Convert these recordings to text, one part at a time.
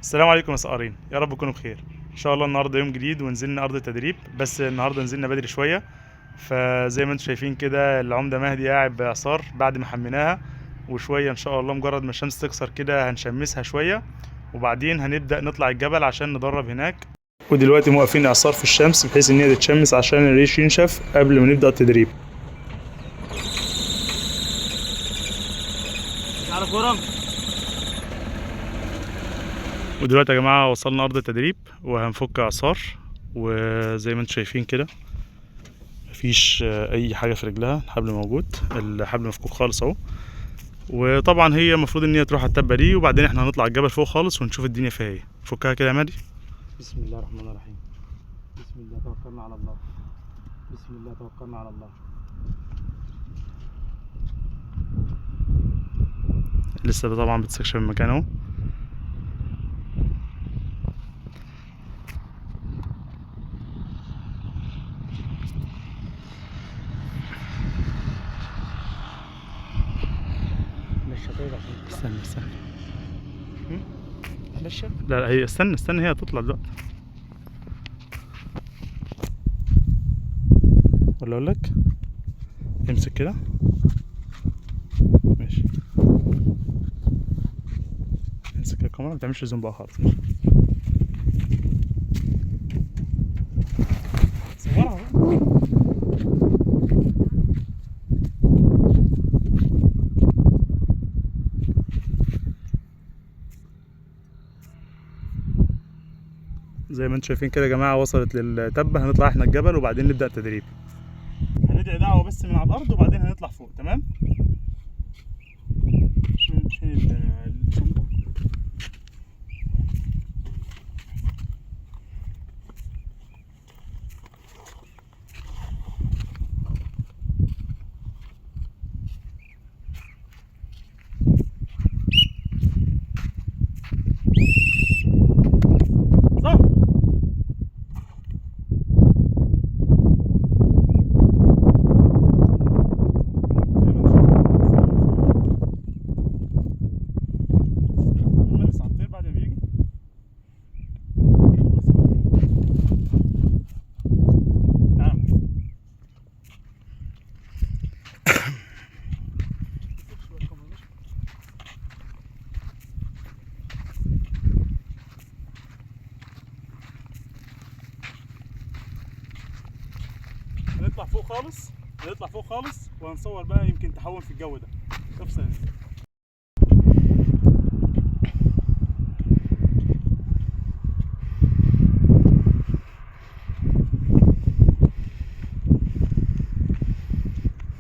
السلام عليكم يا صقارين، يا رب تكونوا بخير. ان شاء الله النهارده يوم جديد ونزلنا ارض التدريب، بس النهارده نزلنا بدري شوية. فزي ما انتم شايفين كده العمدة مهدي قاعد باعصار بعد ما حميناها وشوية. ان شاء الله مجرد ما الشمس تكسر كده هنشمسها شوية، وبعدين هنبدا نطلع الجبل عشان ندرب هناك. ودلوقتي موقفين اعصار في الشمس بحيث ان هي تتشمس عشان الريش ينشف قبل ما نبدا التدريب. تعالى كورة. ودلوقتي يا جماعة وصلنا ارض التدريب وهنفك اعصار، وزي ما انتم شايفين كده مفيش اي حاجة في رجلها، الحبل موجود، الحبل مفكوك خالص اهو. وطبعا هي المفروض ان هي تروح على التبه دي، وبعدين احنا هنطلع الجبل فوق خالص ونشوف الدنيا فيها ايه. فكها كده يا مهدي. بسم الله الرحمن الرحيم. بسم الله توكلنا على الله. بسم الله توكلنا على الله. لسه طبعا بتستكشف المكان اهو. مشى طيب عشان تطلع. استنى استنى، مشى. لا لا هي استنى استنى، هي هتطلع دلوقتي. ولا اقول لك امسك كده، ماشي، امسك الكاميرا ما تعملش زوم بقى خالص. صورها بقى. زي ما انتم شايفين كده يا جماعة وصلت للتبه، هنطلع احنا الجبل وبعدين نبدا التدريب. هندعي دعوه بس من على الارض وبعدين هنطلع فوق، تمام؟ شيل الشنطة. صح. الملبس على الطير بعد ما بيجي. تعال. هنطلع فوق خالص، هنطلع فوق خالص وهنصور بقى، يمكن تحول في الجو ده. افصل.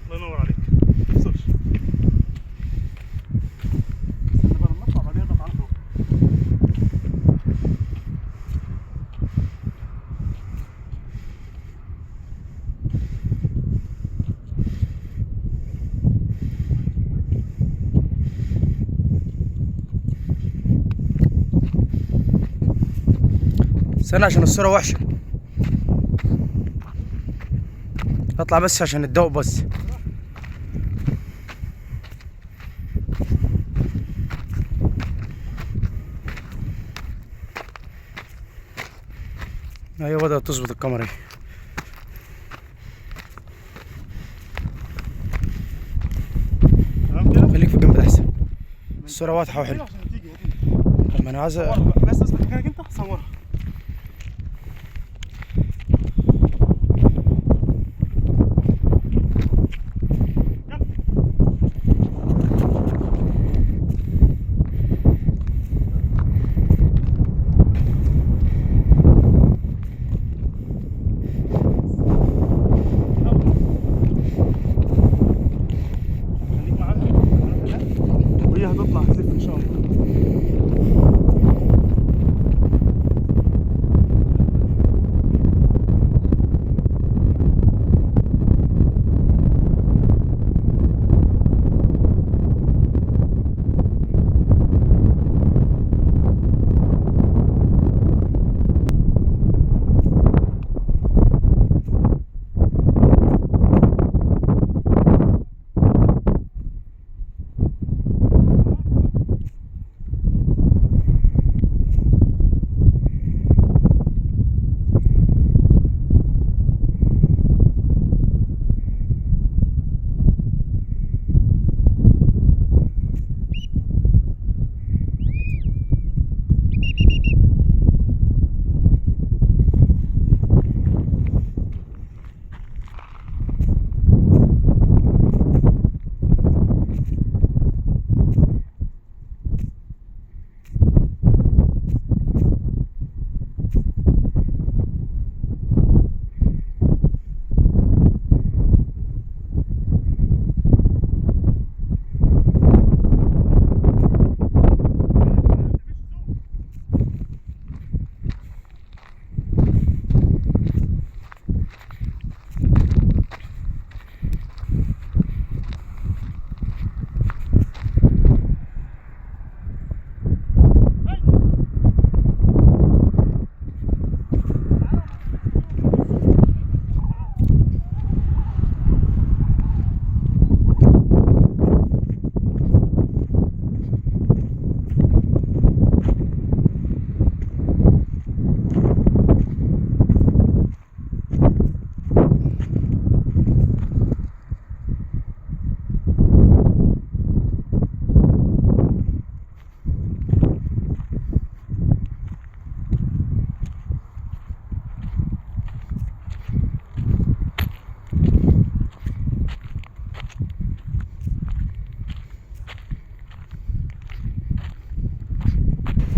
الله ينور عليك، ما تفصلش. استنى بقى لما اطلع بعدين اضغط على فوق. استنى عشان الصورة وحشة. اطلع بس عشان الضوء بس. ايوه بدأت تظبط الكاميرا اهي. تمام كده؟ خليك في الجنب ده احسن. الصورة واضحة وحلوة. عشان تيجي هتيجي. طب ما انا عايز صورها بقى، بس اثبت مكانك انت صورها. يلا. يلا. خليك معاها وهي هتطلع هتلف ان شاء الله.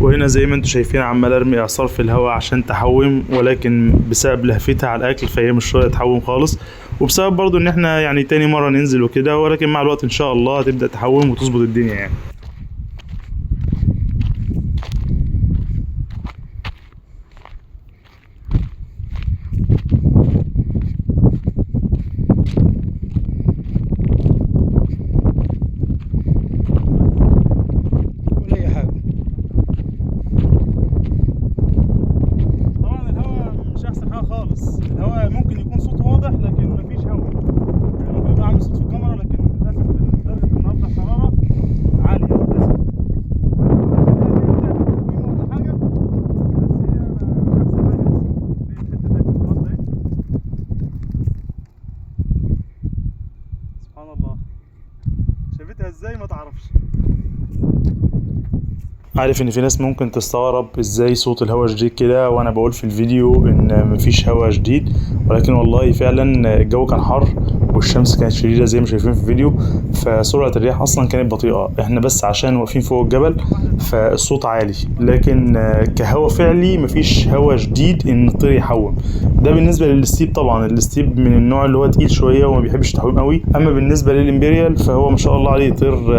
وهنا زي ما انتم شايفين عمال ارمي اعصار في الهواء عشان تحوم، ولكن بسبب لهفتها على الاكل فهي مش راضية تحوم خالص، وبسبب برضو ان احنا يعني تاني مرة ننزل وكده، ولكن مع الوقت ان شاء الله هتبدا تحوم وتظبط الدنيا يعني. ولا اي حاجة. طبعا الهواء مش احسن حاجة خالص، الهواء ممكن يكون صوت واضح لكن مفيش هواء، يعني ممكن يكون عامل صوت في الكاميرا، لكن للاسف درجه النهارده الحرارة عالية للاسف. ولا حاجة، بس هي مش احسن حاجة لسه. دي الحتة تاكل النهارده اهي. سبحان الله، شافتها ازاي ما تعرفش. عارف ان في ناس ممكن تستغرب ازاي صوت الهواء شديد كده وانا بقول في الفيديو ان مفيش هواء شديد، ولكن والله فعلا الجو كان حر والشمس كانت شديدة زي ما شايفين في الفيديو، فسرعة الرياح اصلا كانت بطيئة. احنا بس عشان واقفين فوق الجبل فالصوت عالي، لكن كهواء فعلي مفيش هواء شديد ان الطير يحوم. ده بالنسبة للستيب، طبعا الستيب من النوع اللي هو تقيل شوية وما بيحبش التحويم قوي. اما بالنسبة للامبريال فهو ما شاء الله عليه طير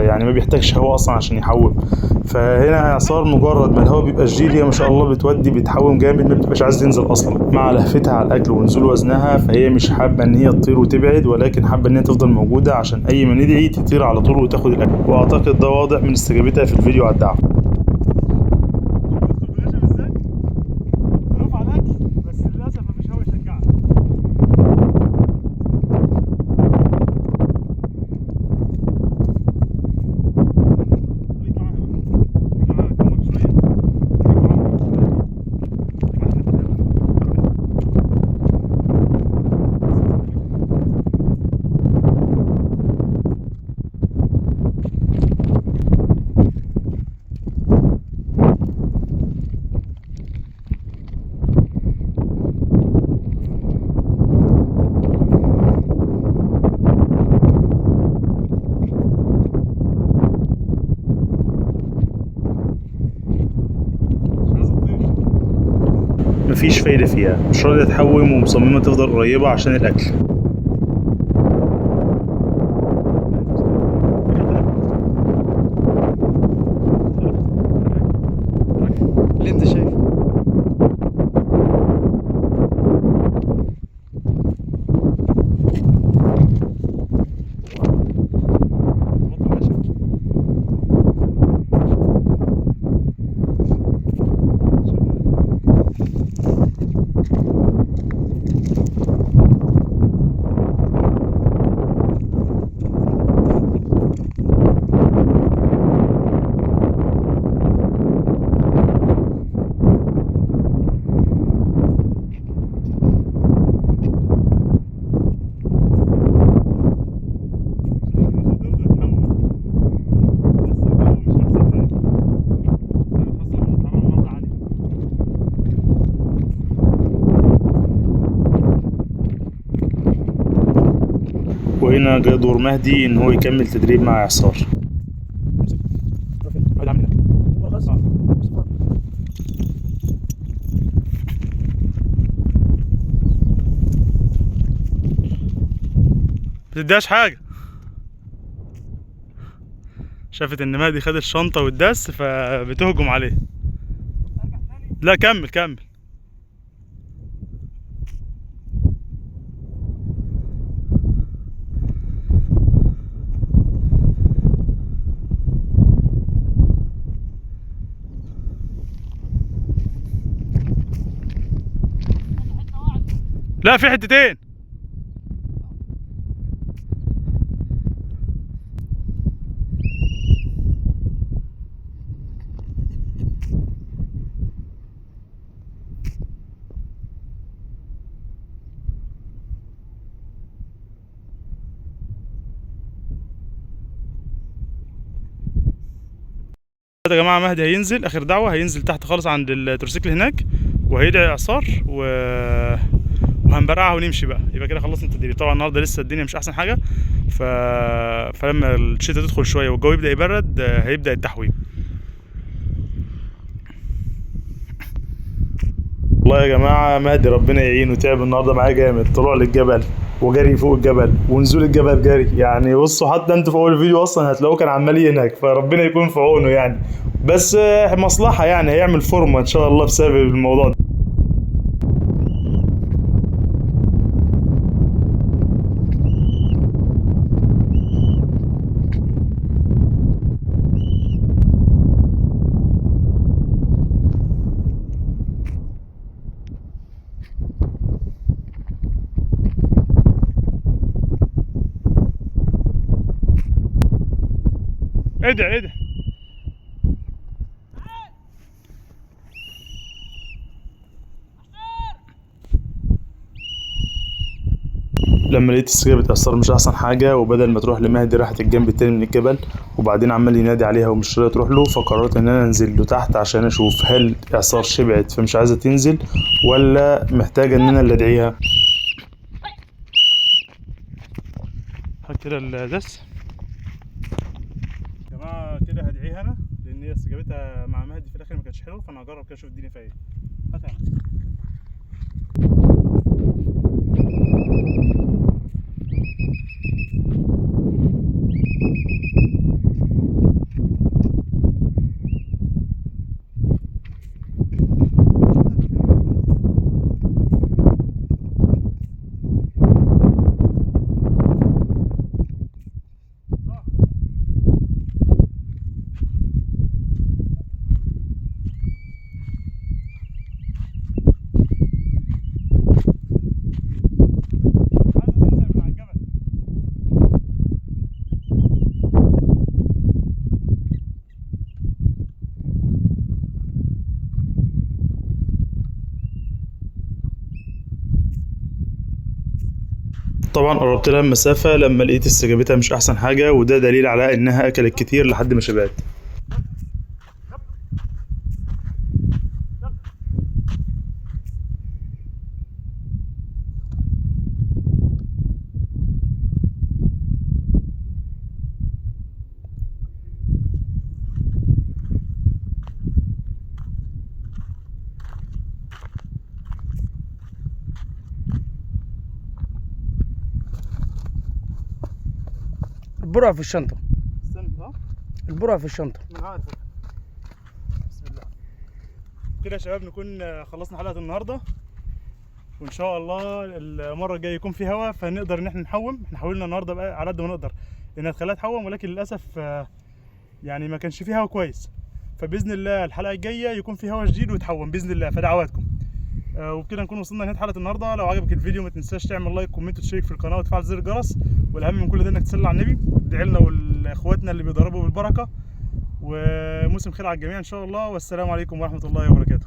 يعني ما بيحتاجش هواء اصلا عشان يحوم. فهنا اعصار مجرد ما الهواء بيبقى شديد هي ما شاء الله بتودي بتحوم جامد، ما بتبقاش عايزه تنزل اصلا مع لهفتها على الاكل ونزول وزنها، فهي مش حابة ان هي تطير وتبعد، ولكن حابة ان هي تفضل موجودة عشان اي ما ندعي تطير على طول وتاخد الاكل. واعتقد ده واضح من استجابتها في الفيديو على الدعم. بس للاسف مفيش هوا يشجعها. خليك معاها بقى، خليك معاها الكاميرا شوية، خليك معاها شوية. خليك معاها. مش عايزة تطير. مفيش فايدة فيها، مش راضية تحوم ومصممة تفضل قريبة عشان الأكل. اللي انت شايفه. وهنا جاء دور مهدي ان هو يكمل تدريب مع اعصار. ما تديهاش حاجة. شافت ان مهدي خد الشنطة والدس فبتهجم عليه. لا كمل كمل. لا في حتتين. يا جماعة مهدي هينزل اخر دعوه، هينزل تحت خالص عند التروسيكل هناك وهيدعي اعصار وهنبرقعها ونمشي بقى. يبقى كده خلصنا التدريب. طبعا النهارده لسه الدنيا مش احسن حاجة، فلما الشتاء تدخل شوية والجو يبدا يبرد هيبدا التحويم. والله يا جماعة مهدي ربنا يعينه، تعب النهارده معايا جامد، طلوع للجبل وجري فوق الجبل ونزول الجبل جري، يعني بصوا حتى انتوا في اول الفيديو اصلا هتلاقوه كان عمال ينهك، فربنا يكون في عونه يعني. بس مصلحة يعني، هيعمل فورمة ان شاء الله بسبب الموضوع ده. ادعي ادعي. لما لقيت السكة بتأثر مش أحسن حاجة، وبدل ما تروح لمهدي راحت الجنب التاني من الجبل، وبعدين عمال ينادي عليها ومش راضية تروح له، فقررت إن أنا أنزل له تحت عشان أشوف هل إعصار شبعت فمش عايزة تنزل ولا محتاجة إن أنا اللي أدعيها. هات كده الدس يا جماعة، كده هدعيها أنا لأن هي استجابتها مع مهدي في الآخر ما كانتش حلوة، فأنا هجرب كده أشوف الدنيا فيها إيه. هات يا عم. عايزة تنزل من على الجبل. طبعا قربت لها المسافة لما لقيت استجابتها مش أحسن حاجة، وده دليل على إنها أكلت كتير لحد ما شبعت. البرع في الشنطة. استنى اه البرع في الشنطة. ما انا عارف. بسم الله. كده يا شباب نكون خلصنا حلقة النهاردة، وان شاء الله المرة الجاية يكون في هوا فنقدر ان احنا نحوم. احنا حاولنا النهاردة بقى على قد ما نقدر ان تخليها تحوم، ولكن للاسف يعني ما كانش فيه هوا كويس، فباذن الله الحلقة الجاية يكون في هوا جديد وتحوم باذن الله، فدعواتكم. وبكده نكون وصلنا لنهاية حلقة النهارده. لو عجبك الفيديو ما تنساش تعمل like comment وتشترك في القناة وتفعل زر الجرس، والاهم من كل ده انك تصلي على النبي وتدعي لنا ولاخواتنا اللي بيضربوا بالبركة. وموسم خير على الجميع ان شاء الله، والسلام عليكم ورحمة الله وبركاته.